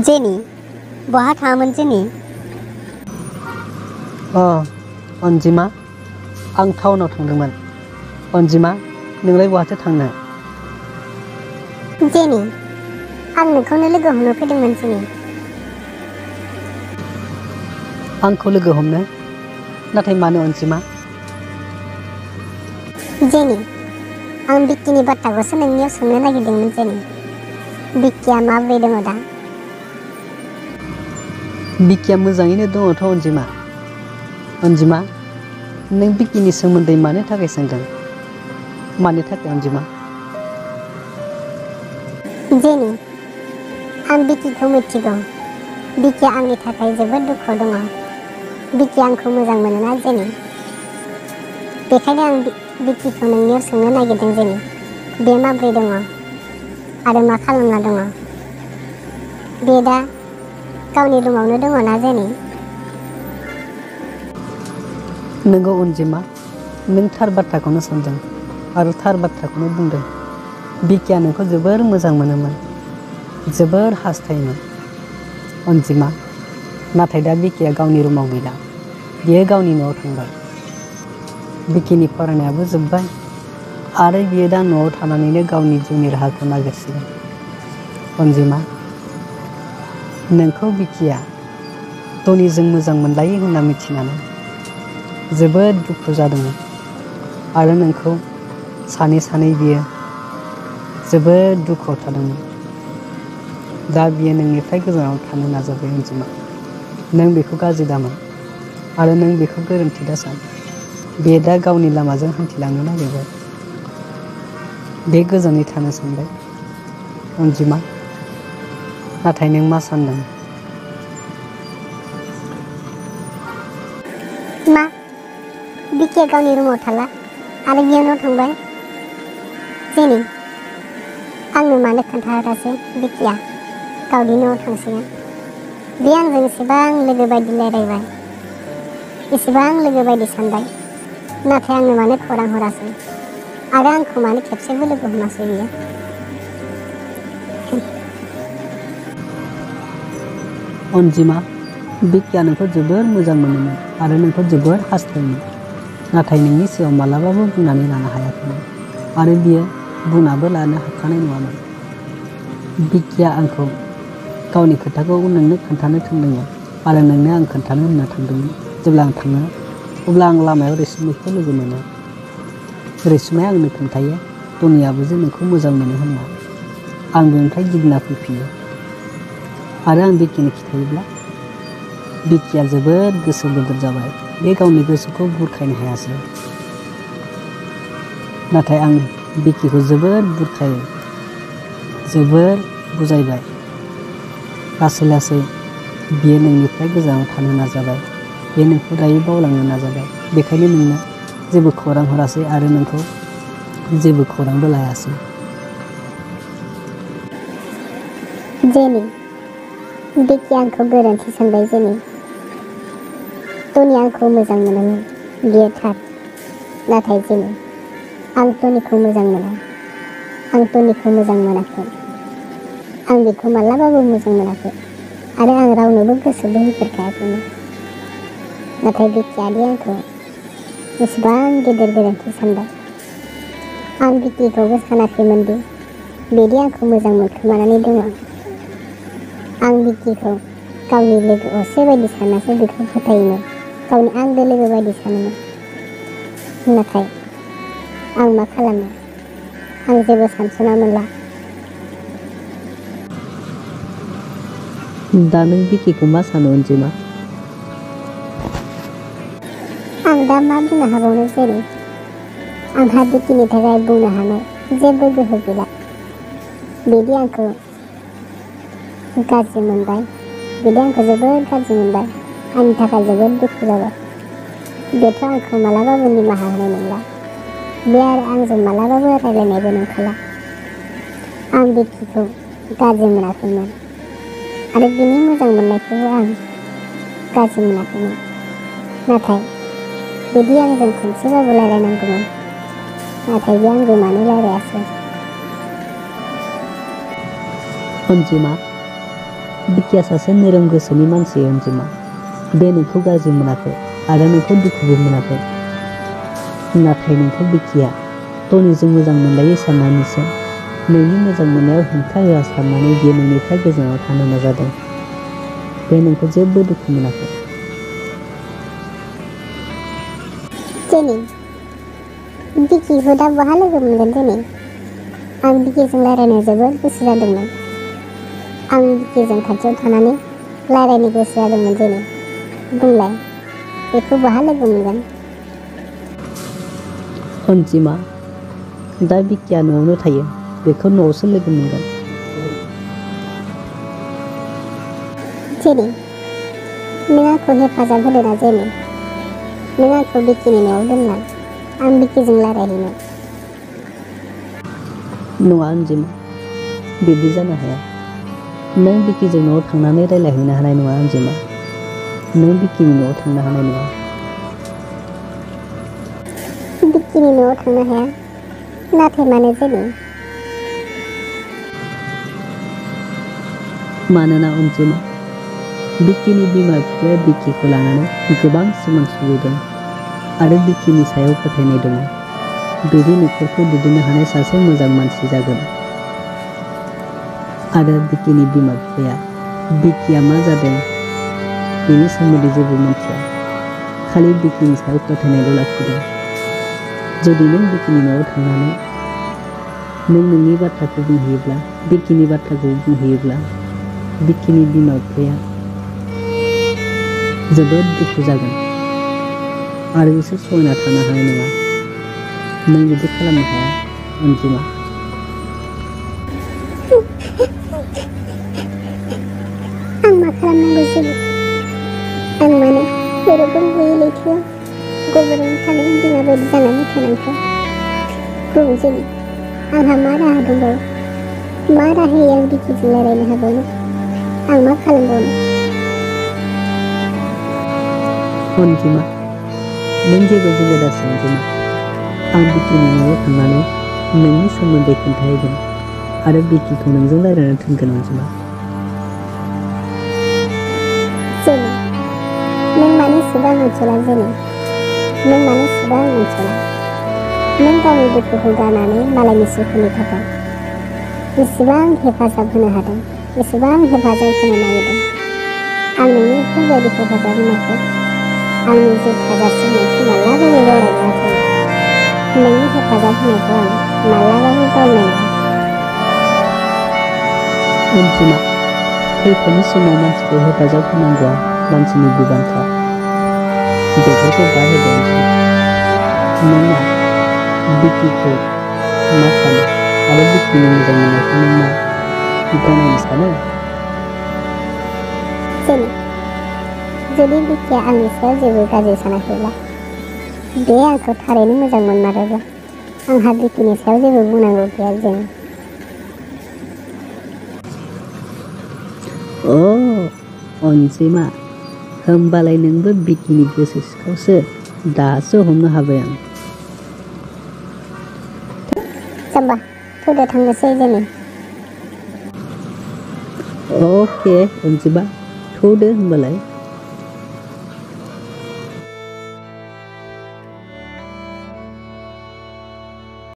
Jenny बहा थाङामोन jenny? अनजिमा आं टाउनाव थांदोंमोन। अनजिमा नोंलाय बहाथो थांनो? जेनी आं नोंखौनो लोगो हमनो फैदोंमोन जेनी। आंखौ लोगो हमनो? नाथाय मानो अनजिमा? जेनी आं बिक्किनि बाथ्राखौसो नोंनियाव सोंनो नागिरदोंमोन जेनी। बिक्किया माबोरै दङ दा? बिक्किया मोजाङैनो दङथ' अनजिमा। अनजिमा नों बिक्किनि सोमोन्दै मानो थाखाय सोंदों? मानि थाखाय अनजिमा? जेनी आं बिक्किखौ मिथिगौ। बिक्किया आंनि थाखाय जोबोद दुखुआव दङ। बिक्किया आंखौ मोजां मोनोना जेनी। बेखायनो आं बिक्किखौ नोंनियाव सोंनो नागिरदों जेनी। बे माबोरै दङ आरो मा खालामना दङ? बे दा गावनि रुमावनो दङना जेनी? नोंगौ अनजिमा, नों थार बाथ्राखौनो सानदों आरो थार बाथ्राखौनो बुंदों। बिक्किया नोंखौ जोबोर मोजां मोनोमोन, जोबोर हास्थायोमोन अनजिमा। नाथाय दा बिक्किया गावनि रुमाव गैला। बियो गावनि न'आव थांबाय। बिक्किनि फरायनायाबो जोब्बाय आरो बियो दा न'आव थानानैनो गावनि जिउनि राहाखौ नागिरसिगोन। अनजिमा नोंखौ बिक्किया टनिजों मोजां मोनलायो होनना मिथिनानै जोबोद दुखु जादोंमोन आरो नोंखौ सानै बियो जोबोद दुखुआव थादोंमोन। दा बियो नोंनिफ्राय गोजानाव थानो नाजाबाय अनजिमा। नों बेखौ गाज्रि दामोन आरो नों बेखौ गोरोन्थि दा सान। बे दा गावनि लामाजों हान्थिलांनो नागिरबाय। बे गोजोनै थानो सानबाय अनजिमा। नाथाय नों मा सानदों? मा? बिक्किया गावनि रुमाव थाला आरो बियावनो थांबाय? जेनी आंनो मानो खोन्थाहरासै बिक्किया गावनि न'आव थांसिगोन? बे आंजों एसेबां लोगो बायदि रायलायबाय, एसेबां लोगो बायदि सानबाय, नाथाय आंनो मानो खौरां हरासै आरो आंखौ मानो खेबसेबो लोगो हमासै बियो? अनजिमा बिक्किया नोंखौ जोबोर मोजां मोनोमोन आरो नोंखौ जोबोर हास्थायोमोन। नाथाय नोंनि सिगाङाव मालाबाबो बुंनानै लानो हायाखैमोन आरो बियो बुंनाबो लानो हाखानाय नङामोन। बिक्किया आंखौ गावनि खोथाखौ नोंनो खोन्थानो थिनदोंमोन आरो नोंनो आं खोन्थानो होनना थांदोंमोन। जेब्ला आं थाङो अब्ला आं लामायाव रैसुमैखौ लोगो मोनो। रैसुमाया आंनो खोन्थायो टनियाबो जे नोंखौ मोजां मोनो होनना। आं बेनिफ्राय गिदिंना फैफिनो आरो आं बिक्किनो खिथायोब्ला बिक्किया जोबोद गोसो बोदोर जाबाय। बे गावनि गोसोखौ बुरखायनो हायासै। नाथाय आं बिक्किखौ जोबोद बुरखायो, जोबोर बुजायबाय। लासै बियो नोंनिफ्राय गोजानाव थानो नाजाबाय। बे नोंखौ दायो बावलांनो नाजाबाय। बेखायनो नोंनो जेबो खौरां हरासै आरो नोंखौ जेबो खौरांबो लायासै। जेनी बिक्किया आंखौ गोरोन्थि सानबाय जेनी। टनिया आंखौ मोजां मोनोमोन, बियो थार। नाथाय जेनी आं टनिखौ मोजां मोना। आं टनिखौ मोजां मोनाखै। आं बेखौ मालाबाबो मोजां मोनाखै आरो आं रावनोबो गोसोबो होफेरखायाखैमोन। नाथाय बिक्कियादि आंखौ एसेबां गिदिर गोरोन्थि सानबाय। आं बिक्किखौबो सानाखैमोन दि बिदि आंखौ मोजां मोनखोमानानै दङ। आं बिक्किखौ गावनि लोगो असे बायदि साननासो बेखौ फोथायोमोन, गावनि आंगो लोगो बायदि सानोमोन। नाथाय आं मा खालामनो? आं जेबो सानस'ना मोनला। दा नों बिक्किखौ मा सानो अनजिमा? आं दा मा बुंनो हाबावनो जेनी? आंहा बिक्किनि थाखाय बुंनो हानाय जेबो गोहो गैला। बिदि आंखौ गाज्रि मोनबाय, बिदि आंखौ जोबोद गाज्रि मोनबाय, आंनि थाखाय जोबोद दुखु जाबाय। बेथ' आंखौ मालाबाबो निमाहा होनाय नंला। बे आरो आंजों मालाबाबो रायलायनायबो नंखाला। आं बिक्किखौ गाज्रि मोनाखैमोन आरो बिनि मोजां मोननायखौबो आं गाज्रि मोनाखैमोन। नाथाय बिदि आंजों खनसेबाबो रायलायनांगौमोन। नाथाय बे आंजों मानो रायलायासै? अनजिमा बिकिया सासे नोरोम गोसोनि मानसि अनजिमा। बे नोंखौ गाज्रि मोनाखै आरो नोंखौ दुखुबो मोनाखै। नाथाय नोंखौ बिकिया टनिजों मोजां मोनलायो साननानैसो नोंनि मोजां मोननायाव हेंथा होआ साननानै बियो नोंनिफ्राय गोजानाव थानो नाजादों। बे नोंखौ जेबो दुखु मोनाखै। जेनि बिकिखौ दा बहा लोगो मोनगोन जेनि? आं बिकिजों रायज्लायनो जोबोद गोसो जादोंमोन। आं बिकिजों खाथियाव थानानै रायज्लायनो गोसो जादोंमोन जेनि। बुंलाय बेखौ बहा लोगो मोनगोन? अनजिमा, दा बिकिया न'आवनो थायो। बेखौ न'आवसो लोगो मोनगोन। जेनि, नों आंखौ हेफाजाब होदो ना जेनि। नों आंखौ बिकिनि न'आव दोनलां। आं बिकिजों रायज्लायहैनो। नङा अनजिमा, बिब्दि जानो हाया। नों बिकिजों न'आव थांनानै रायज्लायहैनो हानाय नङा अनजिमा। नों बिकिनि न'आव थांनो हानाय नङा। बिकिनि न'आव थांनो हाया? नाथाय मानो जेनि? मानोना अनजिमा, बिकिनि बिमा बिफाया बिकिखौ लानानै गोबां सिमां सुजुदों आरो बिकिनि सायाव फोथायनाय दङ। बिदि न'खरखौ दैदेननो हानाय सासे मोजां मानसि जागोन। आरो बिकिनि बिमा बिफाया बिकिया मा जादों बेनि सोमोन्दै जेबो मिथिया। खालि बिकिनि सायाव फोथायनायल' लाखिदों। जुदि नों बिकिनि न'आव थांनानै नों नोंनि बाथ्राखौ बुंहैयोब्ला, बिकिनि बाथ्राखौ बुंहैयोब्ला, बिकिनि बिमा बिफाया जोबोद दुखु जागोन आरो बिसोर सहायना थानो हानाय नङा। नों बिदि खालामनो हाया अनजिमा। आं मा खालामनांगौ जेनि? आं मानो बरफजों गैयै लैथोआव गब'नानै थानाय बिमा बायदि जानानै थानांगौ? बुं जेनि, आंहा मा राहा दंबावो? मा राहायै आं बिकिजों रायज्लायनो हाबावनो? आं मा खालामबावनो? अनजिमा, नों जेबो जिंगा दासो अनजिमा। आं बिकिनि न'आव थांनानै नोंनि सोमोन्दै खोन्थाहैगोन आरो बिकिखौ नोंजों रायज्लायनो थिनगोन अनजिमा। जेनि, नों मानो एसेबां अनसुला जेनि? नों मानो एसेबां अनसुला? नों गावनि दुखुखौ गारनानै मालायनि सुखुनि थाखाय बेसेबां हेफाजाब होनो हादों, बेसेबां हेफाजाब होनो नागिरदों। आं नोंनि बेफोरबायदि हेफाजाब होनायखौ, आंनि जिउ थाजासिम नोंखौ माब्लाबाबो बावनाय नङा जेनि। नोंनि हेफाजाब होनायखौ आं माब्लाबाबो बावनाय नङा। अनजिमा, खैफोदनि समाव मानसिखौ हेफाजाब होनांगौआ मानसिनि बिबानखा। बेफोरखौ बाहेर अनजिमा। नों मा बिकिखौ मा सानो आरो बिकिनि मोजां मोननायखौ नों मा गनायनो सानो? जेनि, जुदि बिकिया आंनि सायाव जेबो गाज्रि सानाखैब्ला, बे आंखौ थारैनो मोजां मोनमारोब्ला, आंहा बिकिनि सायाव जेबो बुंनांगौ गैया जेनि। अ अनजिमा, होमबालाय नोंबो बिकिनि गोसो सिखावसो। दासो हमनो हाबाय आं। जाम्बा, थौदो थांनोसै जेनि। अके अनजिमा, थौदो होमबालाय।